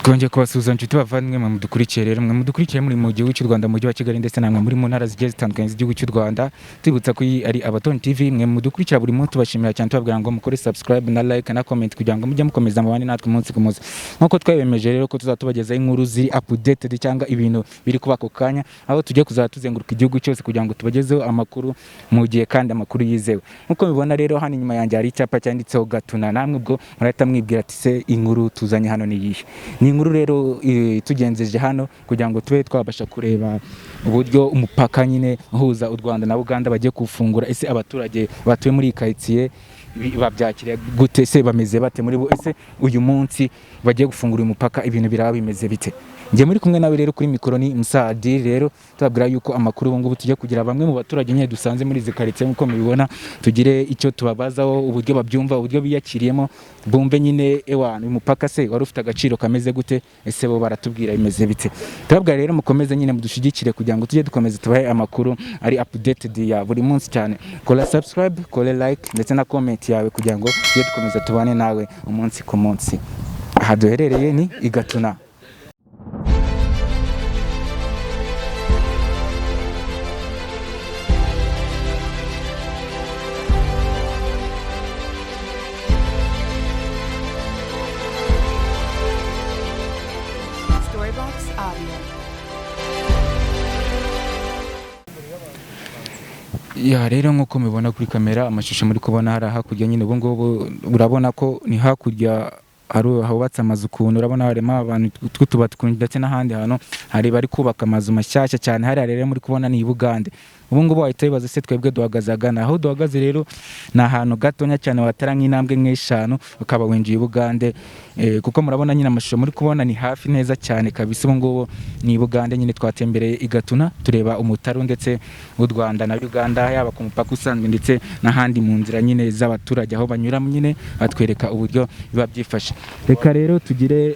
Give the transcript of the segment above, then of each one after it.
Twongeye kubasuhuza inshuti bavandimwe mwe mudukurikiye. Rero mwe mudukurikiye muri mu gihugu cy'u Rwanda, mu mujyi wa Kigali, ndetse namwe muri mu ntara zigiye zitandukanye z'igihugu cy'u Rwanda, tubibutsa ko iyi ari Abatoni TV. Mwe mudukurikira buri munsi, tubashimira cyane, tubabwira ngo mukore subscribe na like na comment kugira ngo mujye mukomeza mubane natwe umunsi ku munsi, nk'uko twabibemeje rero ko tuzatubagezaho inkuru ziri updated cyangwa ibintu biri kuba ako kanya, aho tugiye kuzajya tuzenguruka igihugu cyose kugira ngo tubagezeho amakuru mu gihe kandi amakuru yizewe. Nk'uko mubibona rero, hano inyuma yanjye hari icyapa cyanditseho Gatuna. Namwe ubwo murahita mwibwira ati: "Se inkuru tuzanye hano ni iyihe?" Ni inkuru rero itugenzeje hano kugira ngo tube twabasha kureba uburyo umupaka nyine uhuza u Rwanda na Uganda bagiye kuwufungura. Ese abaturage batuye muri iyi karitsiye babyakiriye gute? Se bameze bate muri bo? Ese uyu munsi bagiye gufungura uyu mupaka, ibintu biraba bimeze bite? Njye muri kumwe nawe rero kuri mikoro ni Musadiri. Rero tubabwira yuko amakuru ubu ngubu tujya kugira bamwe mu baturage nyine dusanze muri izi karitsiye, nk'uko mubibona, tugire icyo tubabazaho, uburyo babyumva, uburyo biyakiriyemo, bumve nyine ewana uyu mupaka se wari ufite agaciro kameze gute? Ese bo baratubwira bimeze bite? Turabwira rero mukomeze nyine mudushyigikire kugira ngo tujye dukomeza tubahe amakuru ari updated ya buri munsi cyane. Kora subscribe, kora like ndetse na comment yawe kugira ngo tujye dukomeza tubane nawe umunsi ku munsi. Aha duherereye ni i Gatuna. Storybox Audio. Ya, rero nk'uko mubibona kuri kamera, amashusho muri kubona hari hakurya nyine, ubu ngubu urabona ko ni hakurya hari hubatse amazu ukuntu, urabona harimo abantu tw'utubati ukuntu, ndetse n'ahandi hantu hari bari kubaka amazu mashyashya cyane. Hariya rero muri kubona ni i Bugande. Ubu ngubu wahita wibaza: se twebwe duhagaze agana aho duhagaze? Rero ni ahantu gatonya cyane, watara nk'intambwe nk'eshanu ukaba winjiye i Bugande, kuko murabona nyine amashusho muri kubona ni hafi neza cyane kabisa. Ubu ngubu ni i Bugande nyine, twatembereye i Gatuna tureba umutaru ndetse w'u Rwanda na Uganda, yaba ku mupaka usanzwe ndetse n'ahandi mu nzira nyine z'abaturage aho banyura nyine, batwereka uburyo biba byifashe. Reka rero tugire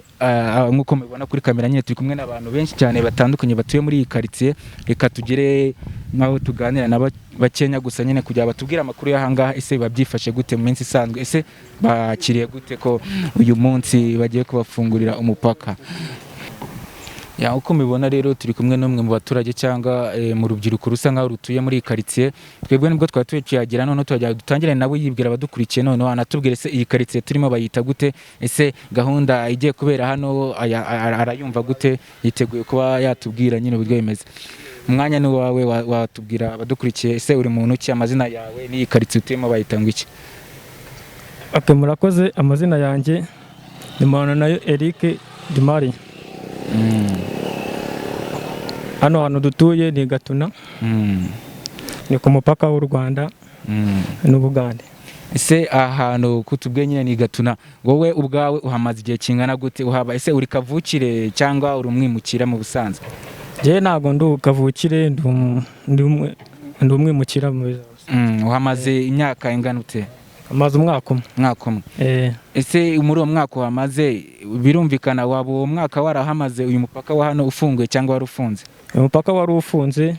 nk'uko mubibona kuri kamera nyine, turi kumwe n'abantu benshi cyane batandukanye batuye muri iyi karitsiye. Reka tugire nk'aho tuganira na bakenya gusa nyine kugira batubwire amakuru y'ahangaha. Ese biba byifashe gute mu minsi isanzwe? Ese bakiriye gute ko uyu munsi bagiye kubafungurira umupaka? Ya, uko mubibona rero, turi kumwe n'umwe mu baturage cyangwa mu rubyiruko rusa nkaho rutuye muri iyi karitsiye. Twebwe nibwo twari tukihagera, noneho turajya dutangire nawe yibwira abadukurikiye, noneho anatubwire: se iyi karitsiye turimo bayita gute? Ese gahunda igiye kubera hano arayumva gute? Yiteguye kuba yatubwira nyine uburyo bimeze. Umwanya ni uwawe, watubwira abadukurikiye: ese uri muntu ki, amazina yawe, n'iyi karitsiye utuyemo bayita ngo iki? Okay, murakoze. Amazina yanjye ni nayo Eric Dimari. Hano hantu dutuye ni Gatuna, ni ku mupaka w'u Rwanda n'Ubugande. Ese aha hantu kutubwiye nyine ni Gatuna, wowe ubwawe uhamaze igihe kingana gute uhaba? Ese uri kavukire cyangwa uri umwimukira mu busanzwe? Njyewe ntabwo ndi kavukire, ndi umwimukira mu bizaza. Uhamaze imyaka ingana ute? Amaze umwaka umwe. Umwaka umwe? Eh. Ese muri uwo mwaka uhamaze, birumvikana waba uwo mwaka warahamaze uyu mupaka wa hano ufunguye cyangwa wari ufunze? Umupaka wari ufunze,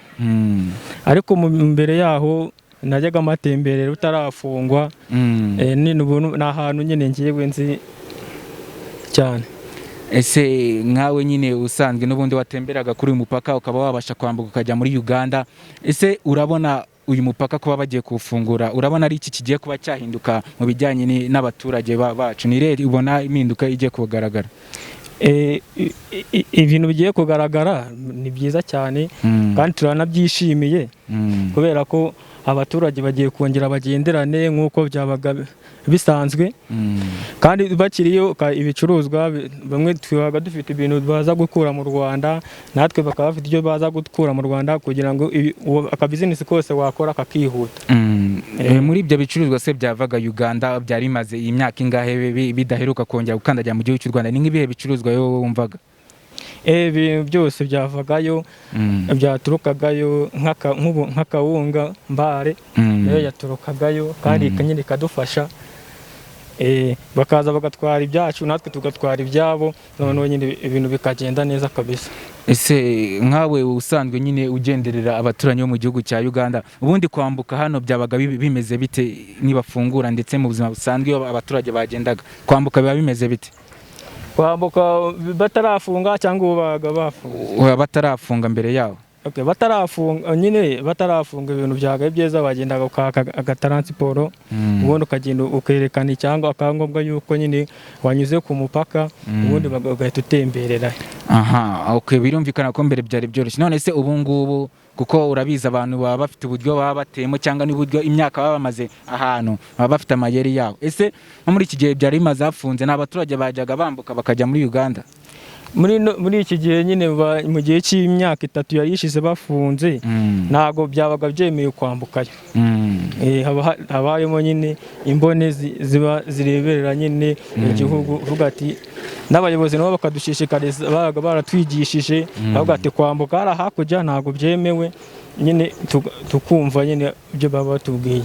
ariko mbere yaho najyaga amatemberera utarafungwa. Ni ahantu nyine ngiyewe nzi cyane. Ese nkawe nyine usanzwe n'ubundi watemberaga kuri uyu mupaka, ukaba wabasha kwambuka ukajya muri Uganda, ese urabona uyu mupaka kuba bagiye kuwufungura, urabona ari iki kigiye kuba cyahinduka mu bijyanye n'abaturage bacu? Ni rero ubona impinduka igiye kugaragara? Ibintu bigiye kugaragara ni byiza cyane kandi turanabyishimiye kubera ko abaturage bagiye kongera bagenderane nk'uko byabaga bisanzwe, kandi bakiriyo ibicuruzwa bamwe twabaga dufite ibintu baza gukura mu Rwanda, natwe bakaba bafite ibyo baza gukura mu Rwanda, kugira ngo akabizinesi kose wakora kakihuta. Muri ibyo bicuruzwa se byavaga Uganda byari bimaze iyi myaka ingahe bidaheruka kongera gukandagira mu gihugu cy'u Rwanda, ni nk'ibihe bicuruzwa wowe wumvaga? Ibintu byose byavagayo, byaturukagayo, nk'akawunga mbare, nayo yaturukagayo kandi nyine ikadufasha. Bakaza bagatwara ibyacu, natwe tugatwara ibyabo, noneho nyine ibintu bikagenda neza kabisa. Ese nkawe usanzwe nyine ugenderera abaturanyi bo mu gihugu cya Uganda, ubundi kwambuka hano byabaga bimeze bite nibafungura, ndetse mu buzima busanzwe iyo abaturage bagendaga kwambuka biba bimeze bite? Kwambuka batarafunga cyangwa ubu babaga bafunga? Oya, batarafunga mbere yabo. Okay, batarafunga nyine, batarafunga ibintu byabaga byiza, wagendaga ukaka agataransiporo, ubundi ukagenda ukerekana icyangwa akangombwa yuko nyine wanyuze ku mupaka, ubundi ugahita utemberera. Aha, okay, birumvikana ko mbere byari byoroshye. None se ubu ngubu, kuko urabizi abantu baba bafite uburyo baba bateyemo cyangwa n'uburyo imyaka baba bamaze ahantu, baba bafite amayeri yabo, ese nko muri iki gihe byari bimaze hafunze, ni abaturage bajyaga bambuka bakajya muri Uganda? Muri iki gihe nyine, mu gihe cy'imyaka 3 yari ishize bafunze, ntabwo byabaga byemewe kwambukayo. Haba harimo nyine imbone ziba zireberera nyine igihugu, uvuga ati n'abayobozi nabo bakadushishikariza, babaga baratwigishije, bavuga ati kwambuka hariya hakurya ntabwo byemewe nyine, tukumva nyine ibyo baba batubwiye,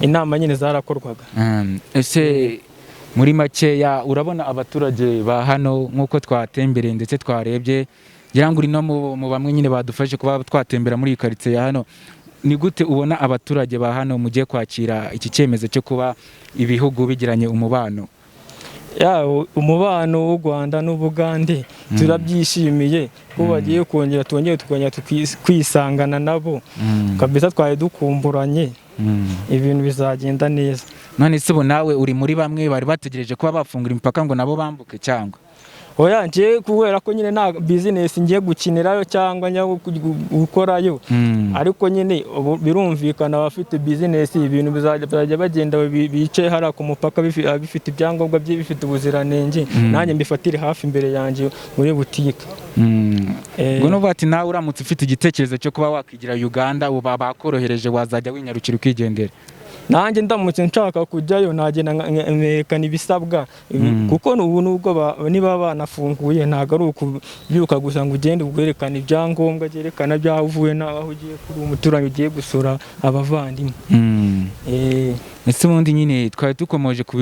inama nyine zarakorwaga. Ese muri makeya urabona abaturage ba hano, nk'uko twatembereye ndetse twarebye, ngira ngo uri no mu bamwe nyine badufashe kuba twatembera muri iyi karitsiye ya hano, ni gute ubona abaturage ba hano mugiye kwakira iki cyemezo cyo kuba ibihugu bigiranye umubano? Ya, umubano w'u Rwanda n'Ubugande turabyishimiye ko bagiye kongera, twongere tukongera kwisangana nabo kabisa, twari dukumburanye, ibintu bizagenda neza. None se ubu nawe uri muri bamwe bari bategereje kuba bafungura imipaka ngo nabo bambuke cyangwa? Oya, njye kubera ko nyine nta bizinesi ngiye gukinirayo cyangwa njya gukorayo, ariko nyine ubu birumvikana abafite bizinesi ibintu bizajya bagenda bicaye hariya ku mupaka bifite ibyangombwa bye, bifite ubuziranenge, nanjye mbifatire hafi imbere yanjye muri butike. Ngo nuvuga ati nawe uramutse ufite igitekerezo cyo kuba wakwigira Uganda, ubu bakorohereje wazajya winyarukira ukigendera? Nanjye ndamutse nshaka kujyayo nagenda nkerekana ibisabwa, kuko ubu nubwo niba banafunguye ntabwo ari ukubyuka gusa ngo ugende werekane ibyangombwa byerekana by'aho uvuye n'aho ugiye, kuri umuturanyi ugiye gusura abavandimwe. Ese ubundi nyine twari dukomoje ku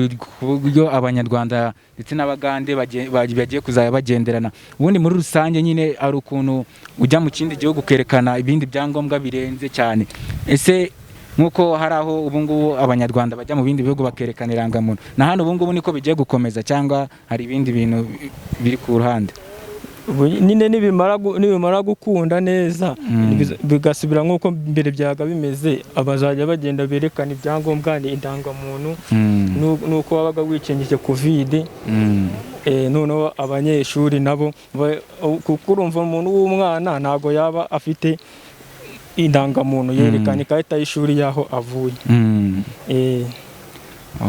buryo Abanyarwanda ndetse n'Abagande bagiye kuzajya bagenderana, ubundi muri rusange nyine hari ukuntu ujya mu kindi gihugu ukerekana ibindi byangombwa birenze cyane. Ese nk'uko hari aho ubu ngubu Abanyarwanda bajya mu bindi bihugu bakerekana irangamuntu, na hano ubu ngubu niko bigiye gukomeza cyangwa hari ibindi bintu biri ku ruhande? Ubu nyine nibimara gukunda neza, bigasubira nk'uko mbere byaga bimeze, abazajya bagenda berekana ibyangombwa, ni indangamuntu, n'uko wabaga wikingije Covid. Noneho abanyeshuri nabo kuko urumva umuntu w'umwana ntabwo yaba afite indangamuntu, yerekana ikarita y'ishuri y'aho avuye.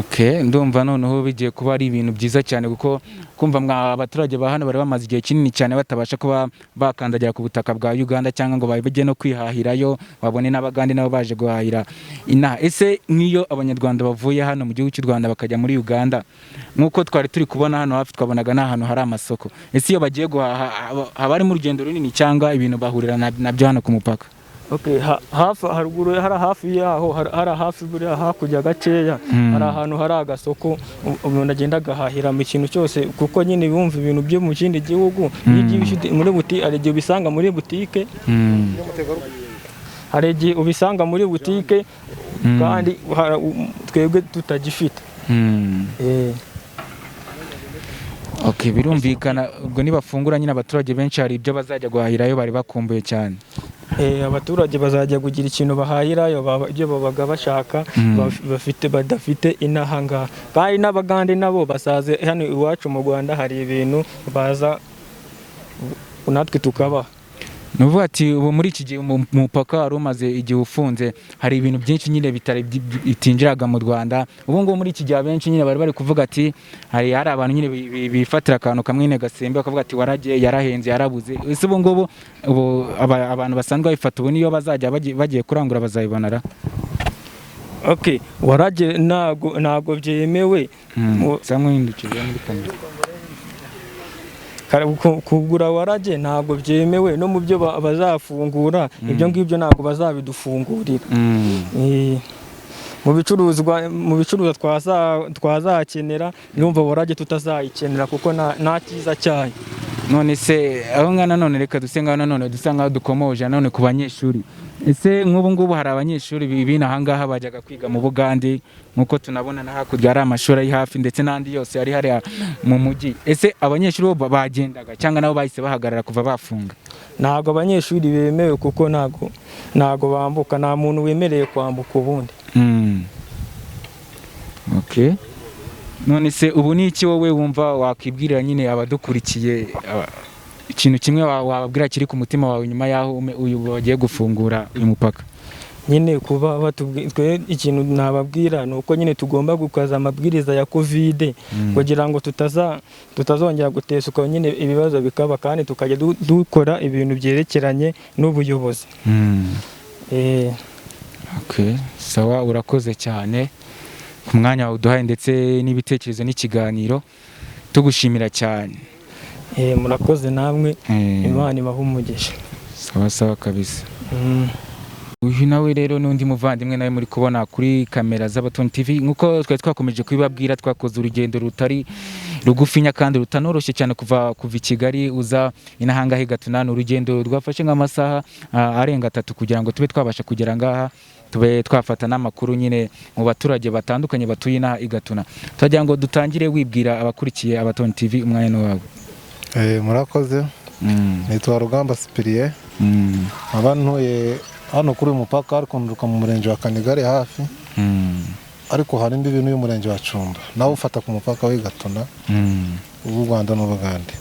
Okay, ndumva noneho bigiye kuba ari ibintu byiza cyane, kuko kumva mwa abaturage ba hano bari bamaze igihe kinini cyane batabasha kuba bakandagira ku butaka bwa Uganda cyangwa ngo bajye no kwihahirayo, babone n'Abagande nabo baje guhahira inaha. Ese nk'iyo Abanyarwanda bavuye hano mu gihugu cy'u Rwanda bakajya muri Uganda, nk'uko twari turi kubona hano hafi, twabonaga n'ahantu hari amasoko, ese iyo bagiye guhaha haba harimo urugendo runini cyangwa ibintu bahurira nabyo hano ku mupaka? Okay, hafi haruguru hari hafi yaho, hari hafi buriya hakurya gakeya, hari ahantu hari agasoko umuntu agenda agahahira mu kintu cyose, kuko nyine bumva ibintu byo mu kindi gihugu, iyo ugiye ufite muri butike, hari igihe ubisanga muri butike, hari igihe ubisanga muri butike kandi twebwe tutagifite. Okay, birumvikana ubwo nibafungura nyine abaturage benshi hari ibyo bazajya guhahirayo bari bakumbuye cyane. Abaturage bazajya kugira ikintu bahahirayo, ibyo babaga bashaka bafite badafite inaha ngaha, kandi n'Abagande nabo basaze hano iwacu mu Rwanda hari ibintu baza natwe tukabaha. Ni ukuvuga ati ubu muri iki gihe umupaka wari umaze igihe ufunze, hari ibintu byinshi nyine bitari bitinjiraga mu Rwanda. Ubu ngubu muri iki gihe abenshi nyine bari bari kuvuga ati hari abantu nyine bifatira akantu kamwe nyine gasembe bakavuga ati waragiye yarahenze yarabuze. Ese ubu ngubu ubu abantu basanzwe babifata ubu niyo bazajya bagiye kurangura bazabibona ra? Okay, warage ntago byemewe. Sa nk'uhindukije muri kamera. Kugura warage ntabwo byemewe, no mu byo bazafungura ibyo ngibyo ntabwo bazabidufungurira. Mu bicuruzwa twazakenera, ndumva warage tutazayikenera kuko nta cyiza cyayo. None se aho ngana, none reka duse ngaho, nanone dusa nkaho dukomoje nanone ku banyeshuri. Ese nk'ubu ngubu hari abanyeshuri b'ino ahangaha bajyaga kwiga mu Bugande, nk'uko tunabona na hakurya hari amashuri ari hafi ndetse n'andi yose ari hariya mu mujyi? Ese abanyeshuri bo bagendaga cyangwa nabo bahise bahagarara kuva bafunga? Ntabwo abanyeshuri bemewe, kuko ntabwo bambuka, nta muntu wemerewe kwambuka ubundi. Okay. None se ubu ni iki wowe wumva wakwibwirira nyine abadukurikiye, ikintu kimwe wababwira kiri ku mutima wawe nyuma y'aho uyu bagiye gufungura uyu mupaka? Nyine kuba batubwi twe, ikintu nababwira ni uko nyine tugomba gukaza amabwiriza ya COVID kugira ngo tutazongera gutesuka nyine ibibazo bikaba, kandi tukajya dukora ibintu byerekeranye n'ubuyobozi. Okay. Sawa, urakoze cyane ku mwanya wawe uduhaye ndetse n'ibitekerezo n'ikiganiro, tugushimira cyane. Murakoze namwe. Imana ibahe umugisha. Sawa sawa kabisa. Uyu nawe rero n'undi muvandimwe nawe muri kubona kuri kamera z'Abatoni TV. Nk'uko twari twakomeje kubibabwira, twakoze urugendo rutari rugufinya kandi rutanoroshye cyane kuva i Kigali uza inahangaha i Gatuna. Ni urugendo rwafashe nk'amasaha arenga 3 kugira ngo tube twabasha kugera ngaha, tube twafata n'amakuru nyine mu baturage batandukanye batuye inaha i Gatuna. Turagira ngo dutangire wibwira abakurikiye Abatoni TV, umwanya ni wawe. Murakoze. Nitwa Rugamba Cyprien. Nkaba ntuye hano kuri uyu mupaka, ariko nturuka mu murenge wa Kanigari hafi, ariko hari imbibi n'uyu murenge wa Cumba nawe ufata ku mupaka w'i Gatuna w'u Rwanda n'Ubugande.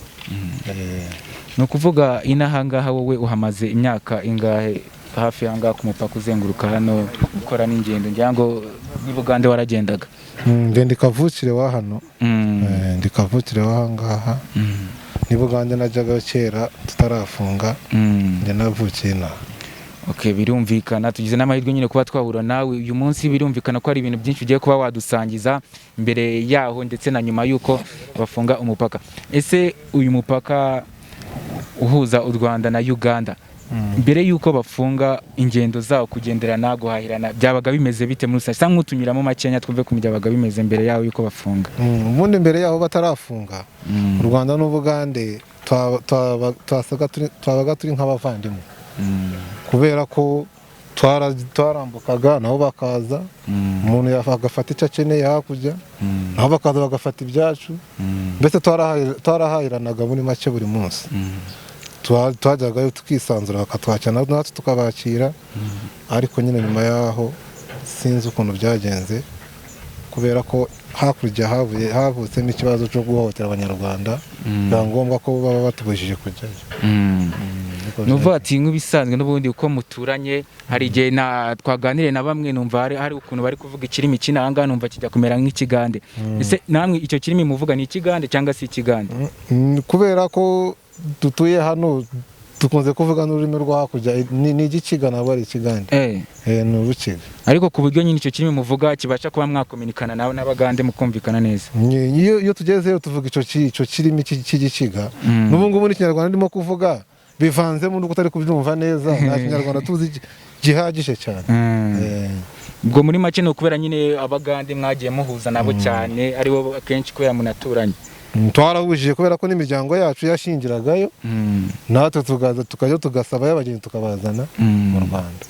Ni ukuvuga inaha ngaha wowe uhamaze imyaka ingahe hafi aha ngaha ku mupaka, uzenguruka hano ukora n'ingendo? Ngira ngo n'i Bugande waragendaga? Nge ndi kavukire wa hano. Ndi kavukire wa ngaha. N'i Bugande najyagayo kera tutarafunga. Njye navukiye inaha. Okay, birumvikana tugize n'amahirwe nyine kuba twahura nawe uyu munsi. Birumvikana ko hari ibintu byinshi ugiye kuba wadusangiza mbere yaho ndetse na nyuma y'uko bafunga umupaka. Ese uyu mupaka uhuza u Rwanda na Uganda, mbere y'uko bafunga, ingendo zawo, kugenderana, guhahirana byabaga bimeze bite muri rusange? Sa nk'utunyuramo makenya twumve ukuntu byabaga bimeze mbere yaho y'uko bafunga. Ubundi mbere yaho batarafunga, u Rwanda n'Ubugande twabaga turi nk'abavandimwe, kubera ko twarambukaga nabo bakaza, umuntu agafata icyo akeneye hakurya, nabo bakaza bagafata ibyacu. Mbese twarahahiranaga muri make buri munsi. Twajyagayo tukisanzura, bakatwakira natwe tukabakira. Ariko nyine nyuma yaho sinzi ukuntu byagenze, kubera ko hakurya havutsemo ikibazo cyo guhohotera Abanyarwanda, biba ngombwa ko baba batubujije kujyayo. Niko. Ni ukuvuga ati nk'ibisanzwe n'ubundi uko muturanye, hari igihe na twaganiriye na bamwe numva hari ukuntu bari kuvuga ikirimi kino aha ngaha, numva kijya kumera nk'ikigande. Ese namwe icyo kirimi muvuga ni ikigande cyangwa se ikigande? Kubera ko dutuye hano dukunze kuvuga n'ururimi rwo hakurya, ni igikiga, ntabwo ari ikigande. Ni urukiga. Ariko ku buryo nyine icyo kirimi muvuga kibasha kuba mwakominikana nawe n'Abagande mukumvikana neza? Iyo tugezeyo tuvuga icyo kirimi cy'igikiga. N'ubu ngubu n'Ikinyarwanda ndimo kuvuga bivanzemo n'ubwo utari kubyumva neza, nta Kinyarwanda tuzi gihagije cyane. Ubwo muri make ni ukubera nyine Abagande mwagiye muhuza nabo cyane, aribo akenshi kubera munaturanye. Twarahujije kubera ko n'imiryango yacu yashingiragayo, natwe tukaza tukajya tugasabayo abageni tukabazana mu Rwanda.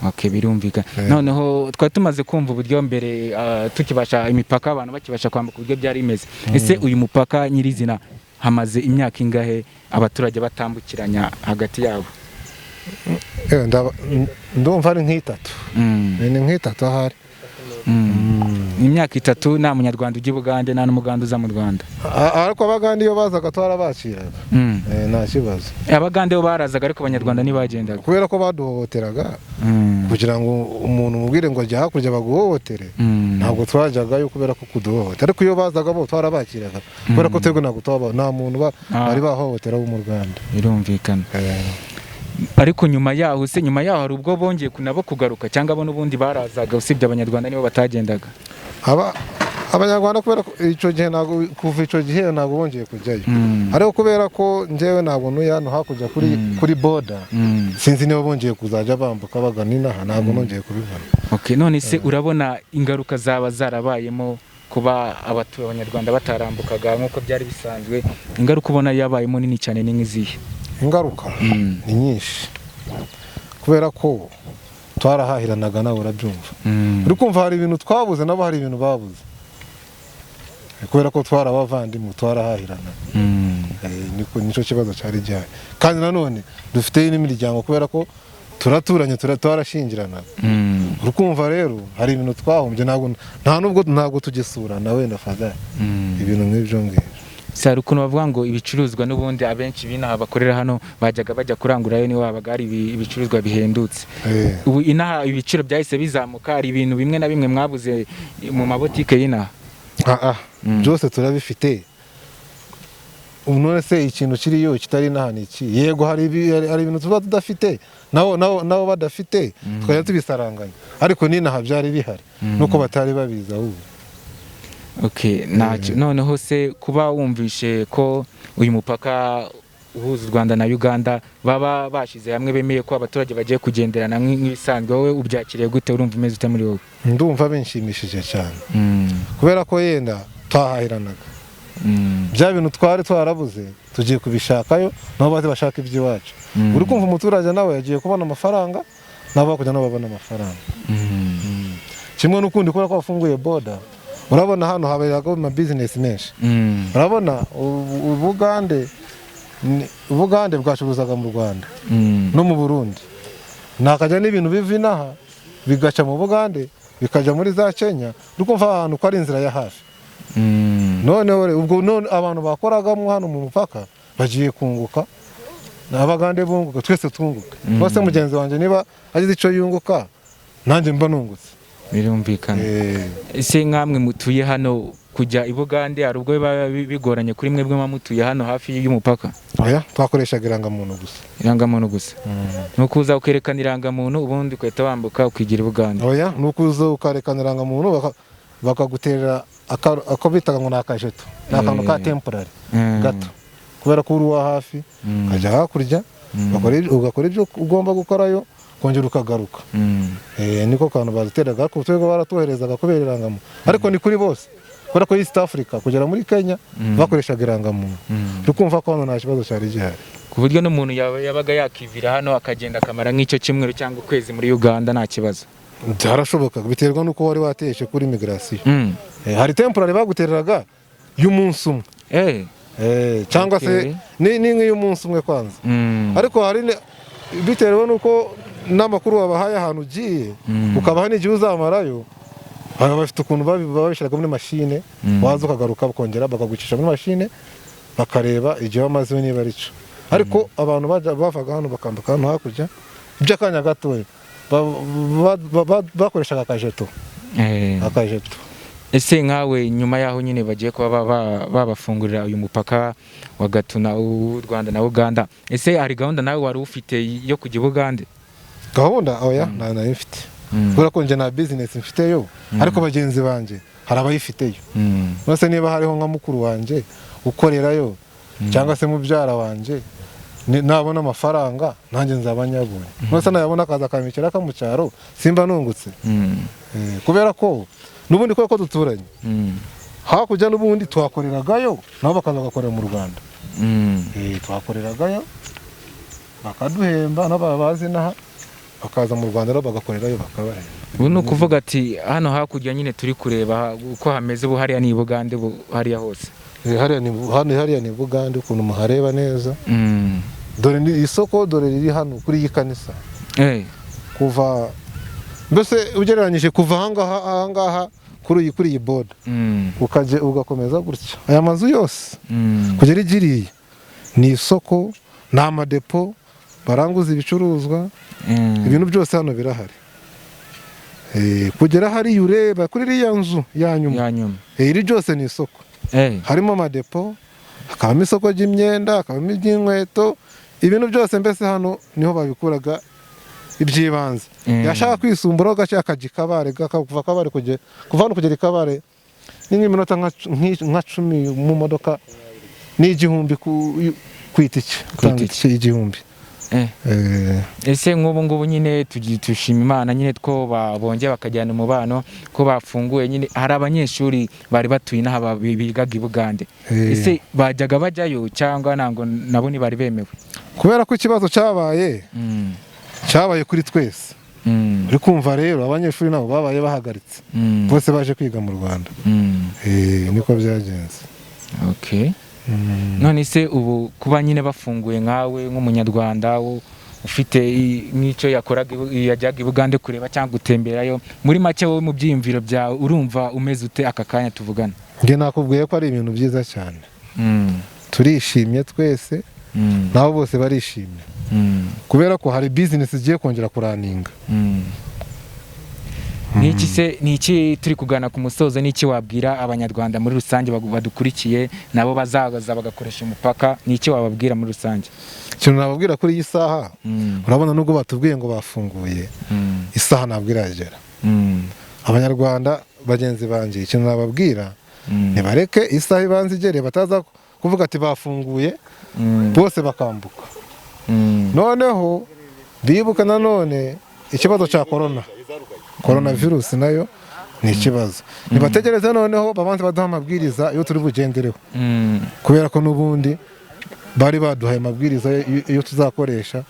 Okay, birumvikana. Noneho twari tumaze kumva uburyo mbere, tukibasha imipaka, abantu bakibasha kwambuka, uburyo byari bimeze. Ese uyu mupaka nyirizina hamaze imyaka ingahe abaturage batambukiranya hagati yabo? Ndumva ari nk'itatu. Ni nk'itatu ahari. Imyaka 3 nta Munyarwanda ujya i Bugande, nta n'Umugande uza mu Rwanda? Ariko Abagande iyo bazaga twarabakiraga. Nta kibazo. Abagande bo barazaga, ariko Abanyarwanda ntibagendaga? Kubera ko baduhohoteraga. Kugira ngo umuntu umubwire ngo jya hakurya baguhohotere, ntabwo twajyagayo kubera ko kuduhohotera. Ariko iyo bazaga bo twarabakiraga, kubera ko twebwe ntabwo twaba nta muntu bari bahohotera wo mu Rwanda. Birumvikana. Ariko nyuma yaho se, nyuma yaho hari ubwo bongeye nabo kugaruka, cyangwa bo n'ubundi barazaga, usibye Abanyarwanda nibo batagendaga? Abanyarwanda kubera ko icyo gihe ntabwo, kuva icyo gihe ntabwo bongeye kujyayo. Ariko kubera ko njyewe ntabwo ntuye hano hakurya kuri border, sinzi niba bongeye kuzajya bambuka bagana inaha, ntabwo nongeye kubibona. Okay, none se urabona ingaruka zaba zarabayemo? Kuba abanyarwanda batarambukaga nk'uko byari bisanzwe, ingaruka ubona yabayemo nini cyane ni nk'izihe? Ingaruka ni nyinshi, kubera ko twarahahiranaga, nawe urabyumva. Uri kumva hari ibintu twabuze, nabo hari ibintu babuze, kubera ko twari abavandimwe, twarahahiranaga. Niko nicyo kibazo cyari gihari. Kandi nanone dufite n'imiryango, kubera ko turaturanye, twarashyingiranaga. Uri kumva rero hari ibintu twahombye, ntabwo nta nubwo ntabwo tugisurana wenda fadhali, ibintu nk'ibyo ngibyo. Si hari ukuntu bavuga ngo ibicuruzwa n'ubundi abenshi b'inaha bakorera hano bajyaga bajya kurangurayo, niho habaga hari ibicuruzwa bihendutse. Ubu inaha ibiciro byahise bizamuka, hari ibintu bimwe na bimwe mwabuze mu mabotike y'inaha? Ah, ah, byose turabifite. Ubu none se ikintu kiriyo kitari inaha ni iki? Yego, hari ibintu tuba tudafite, nabo badafite, tukajya tubisaranganya, ariko n'inaha byari bihari, nuko batari babizi ahubwo. Okay, ntacyo. Noneho se kuba wumvishe ko uyu mupaka uhuza u Rwanda na Uganda baba bashyize hamwe, bemeye ko abaturage bagiye kugenderana nk'ibisanzwe, wowe ubyakiriye gute? Urumva umeze ute muri wowe? Ndumva binshimishije cyane, kubera ko yenda twahahiranaga, bya bintu twari twarabuze tugiye kubishakayo, nabo baze bashaka iby'iwacu. Uri kumva umuturage nawe yagiye kubona amafaranga, nabo bakujya nabo babona amafaranga. Kimwe n'ukundi, kubera ko bafunguye border, urabona hano haberagaho ama business menshi. Urabona Ubugande bwacuruzaga mu Rwanda no mu Burundi, nakajya n'ibintu biva inaha bigaca mu Bugande bikajya muri za Kenya. Uri kumva aha hantu ko ari inzira ya hafi. Noneho ubwo none abantu bakoragamo hano mu mupaka bagiye kunguka, n'Abagande bunguka, twese twunguka. Bose mugenzi wanjye niba agize icyo yunguka, nanjye mba nungutse. Birumvikana. Ese nkamwe mutuye hano, kujya i Bugande hari ubwo biba bigoranye kuri mwebwe muba mutuye hano hafi y'umupaka? Oya, twakoreshaga irangamuntu gusa. Irangamuntu gusa, ni ukuza ukerekana irangamuntu, ubundi ugahita wambuka ukigira i Bugande? Oya, ni ukuza ukarekana irangamuntu, bakaguterera ako bitaga ngo ni akajeto, ni akantu ka temporary gato, kubera ko uri uwa hafi, ukajya hakurya, ugakora ibyo ugomba gukorayo, kongera ukagaruka. Niko kantu baduteraga, ariko twebwe baratuherezaga kubera irangamuntu. Ariko ni kuri bose, kubera ko East Africa kugera muri Kenya bakoreshaga irangamuntu. Uri kumva ko hano nta kibazo cyari gihari. Ku buryo n'umuntu yabaga yakivira hano akagenda akamara nk'icyo cyumweru cyangwa ukwezi muri Uganda nta kibazo? Byarashobokaga, biterwa n'uko wari wateshe kuri immigration. Hari temporary bagutereraga y'umunsi umwe. Cyangwa se ni nk'iy'umunsi umwe kwanza. Ariko hari bitewe n'uko n'amakuru wabahaye ahantu ugiye, ukabaha n'igihe uzamarayo, baba bafite ukuntu babishyiraga muri mashine. Waza ukagaruka, bakongera bakagucisha muri mashine, bakareba igihe wamazeyo niba ari cyo. Ariko abantu bavaga hano bakambuka hano hakurya by'akanya gatoya, bakoreshaga akajeto. Akajeto. Ese nkawe, nyuma yaho nyine bagiye kuba babafungurira uyu mupaka wa Gatuna w'u Rwanda na Uganda, ese hari gahunda nawe wari ufite yo kujya i Bugande? Gahunda, oya, nta nayo mfite, kubera ko njye nta business mfiteyo, ariko bagenzi banjye hari abayifiteyo. Nose niba hariho nka mukuru wanjye ukorerayo cyangwa se mubyara wanjye, nabona amafaranga nanjye nzaba nyabonye. Nose nayabona akaza akampekera mu cyaro, simba nungutse? Kubera ko n'ubundi, kubera ko duturanye hakurya, n'ubundi twakoreragayo, nabo bakaza bagakorera mu Rwanda. Twakoreragayo bakaduhemba, nabo bazi inaha bakaza mu Rwanda nabo bagakorerayo bakabahemba. Ubu ni ukuvuga ati hano hakurya nyine turi kureba uko hameze ubu, hariya ni i Bugande, ubu hariya hose? Hariya ni hano, hariya ni Bugande, ukuntu muhareba neza. Dore ni isoko, dore riri hano kuri iyi kanisa. Kuva mbese ugereranyije kuva ahangaha kuri iyi border, ukajya ugakomeza gutya, aya mazu yose kugera igiriye ni isoko, ni amadepo baranguza ibicuruzwa. Ibintu byose hano birahari. Kugera hariya ureba kuri iriya nzu ya nyuma. Ya nyuma. Iri ryose ni isoko. Harimo amadepo, hakabamo isoko ry'imyenda, hakabamo iry'inkweto, ibintu byose. Mbese hano niho babikuraga iby'ibanze. Yashaka kwisumburaho gake akajya i Kabare, kuva Kabare kugera, kuva hano kugera i Kabare ni nk'iminota nka 10 mu modoka, ni 1000 ku itike. Ku Utanga itike. itike 1000. Ese nk'ubu ngubu nyine tushima Imana nyine two bongeye bakajyana umubano, ko bafunguye nyine, hari abanyeshuri bari batuye inaha bigaga i Bugande. Ese bajyaga bajyayo cyangwa ntabwo nabo ntibari bemewe? Kubera ko ikibazo cyabaye, cyabaye kuri twese. Uri kumva rero, abanyeshuri nabo babaye bahagaritse, bose baje kwiga mu Rwanda. Niko byagenze. Okay. None se ubu kuba nyine bafunguye, nkawe nk'umunyarwanda ufite nk'icyo yakoraga yajyaga i Bugande kureba cyangwa gutemberayo, muri make wowe mu byiyumviro byawe urumva umeze ute aka kanya tuvugana? Njye nakubwiye ko ari ibintu byiza cyane. Turishimye twese, nabo bose barishimye, kubera ko hari bizinesi zigiye kongera kurunninga. Niki se, niki turi kugana ku musozo, niki wabwira abanyarwanda muri rusange badukurikiye, nabo bazaza bagakoresha umupaka, niki wababwira muri rusange? Ikintu nababwira kuri iyi saha, urabona nubwo batubwiye ngo bafunguye, isaha ntabwo iragera. Abanyarwanda bagenzi banjye, ikintu nababwira, nibareke isaha ibanza igere, bataza kuvuga ati bafunguye, bose bakambuka. Noneho bibuka nanone ikibazo cya korona virusi, nayo ni ikibazo. Nibategereze noneho babanze baduha amabwiriza iyo turi bugendereho, kubera ko n'ubundi bari baduhaye amabwiriza iyo tuzakoresha,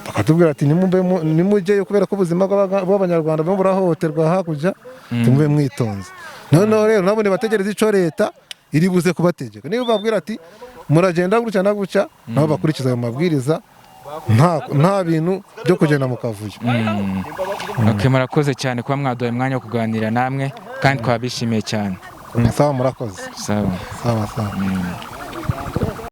bakatubwira ati nimujyeyo kubera ko ubuzima bw'abanyarwanda burimo burahohoterwa hakurya, tumube mwitonze. Noneho rero nabo nibategereze icyo leta iri buze kubategeka. Niba babwira ati muragenda gutya na gutya, nabo bakurikiza ayo mabwiriza, nta bintu byo kugenda mu kavuyo. Okay, murakoze cyane kuba mwaduhaye umwanya wo kuganira namwe, kandi twabishimiye cyane. Sawa, murakoze. Sawa. Sawa sawa.